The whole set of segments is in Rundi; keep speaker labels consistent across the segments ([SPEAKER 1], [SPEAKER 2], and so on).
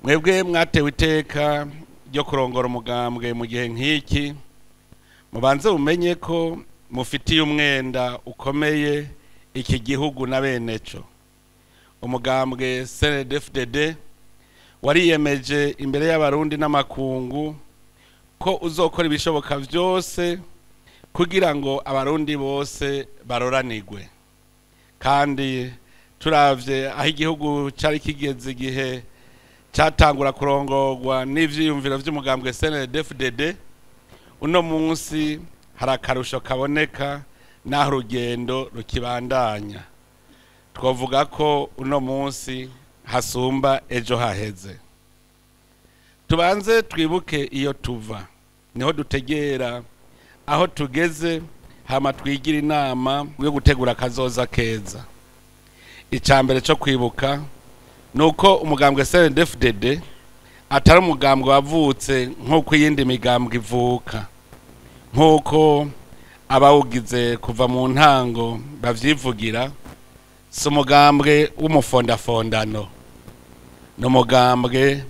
[SPEAKER 1] Mwebwe mwatewe iteka ryo kurongora umugambwe mu gihe nk'iki, mubanze mumenye ko mufitiye umwenda ukomeye iki gihugu na beneco. Umugambwe CNDD-FDD wariyemeje imbere y'Abarundi n'amakungu ko uzokora ibishoboka vyose kugira ngo Abarundi bose baroranigwe. Kandi turavye aho igihugu cari kigeze igihe catangura kurongorwa n'ivyiyumviro vy'umugambwe CNDD-FDD, uno munsi hari akarusho kaboneka n'aho urugendo rukibandanya. Twavuga ko uno munsi hasumba ejo haheze. Tubanze twibuke iyo tuva, niho dutegera aho tugeze, hama twigira inama yo gutegura akazoza keza. Icya mbere cyo kwibuka ni uko umugambwe CNDD-FDD atari umugambwe wavutse nk'uko iyindi migambwe ivuka. Nk'uko abawugize kuva mu ntango bavyivugira, si umugambwe w'umufondafondano, ni umugambwe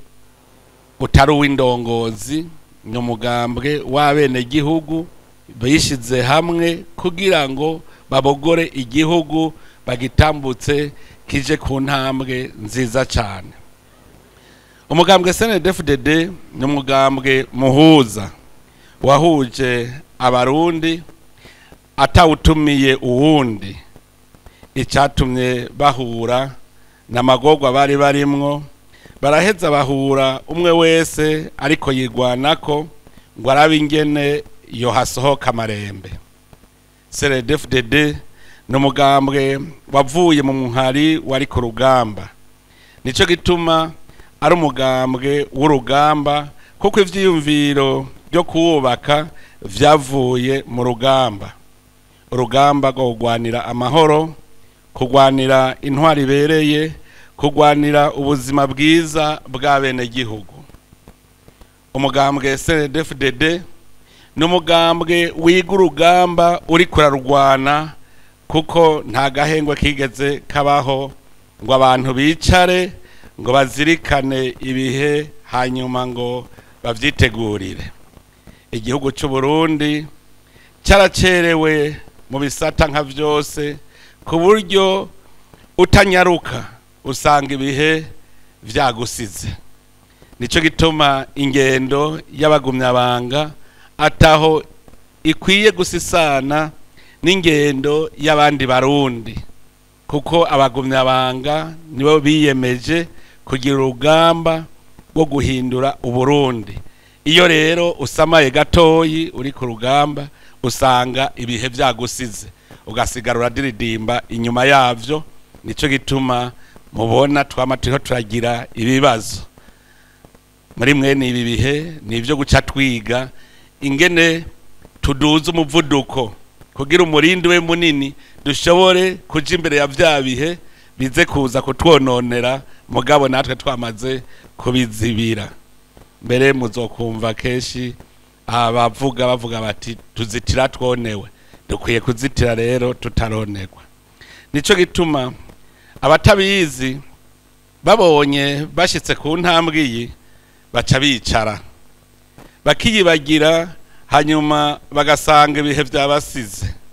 [SPEAKER 1] utari uw'indongozi, ni umugambwe w'abenegihugu bishize hamwe kugira ngo babogore igihugu, bagitambutse kije ku ntambwe nziza cyane. Umugambwe CNDD-FDD ni umugambwe muhuza wahuje Abarundi atawutumiye uwundi. Icyatumye bahura n'amagorwa bari barimwo, baraheza bahura umwe wese ariko yigwanako ngo arabe ingene yohasohoka amarembe. CNDD-FDD ni umugambwe wavuye mu muhari wari ku rugamba, nico gituma ari umugambwe w'urugamba, kuko ivyiyumviro byo kuwubaka vyavuye mu rugamba, urugamba rwo kurwanira amahoro, kurwanira intwari ibereye, kurwanira ubuzima bwiza bw'abenegihugu. Umugambwe CNDD-FDD ni umugambwe wiga urugamba uri kurarwana, kuko nta gahengwe kigeze kabaho ngo abantu bicare ngo bazirikane ibihe hanyuma ngo bavyitegurire. Igihugu cy'u Burundi cyaracerewe mu bisata nka vyose, ku buryo utanyaruka usanga ibihe vyagusize. Nico gituma ingendo y'abagumyabanga ataho ikwiye gusisana n'ingendo y'abandi Barundi, kuko abagumyabanga nibo biyemeje kugira urugamba rwo guhindura Uburundi. Iyo rero usamaye gatoyi uri ku rugamba, usanga ibihe vyagusize, ugasigara uradiridimba inyuma yavyo. Nico gituma mubona twama turiho turagira ibibazo muri mwene ibi bihe. Nivyo guca twiga ingene tuduza umuvuduko kugira umurindi we munini, dushobore kuja imbere ya vya bihe bize kuza kutwononera, mugabo natwe twamaze kubizibira. Mbere muzokumva kenshi abavuga bavuga bati: "Tuzitira twonewe." Dukwiye kuzitira rero tutaronerwa. Nico gituma abatabizi babonye bashitse ku ntambwe iyi, baca bicara bakiyibagira, hanyuma bagasanga ibihe byabasize.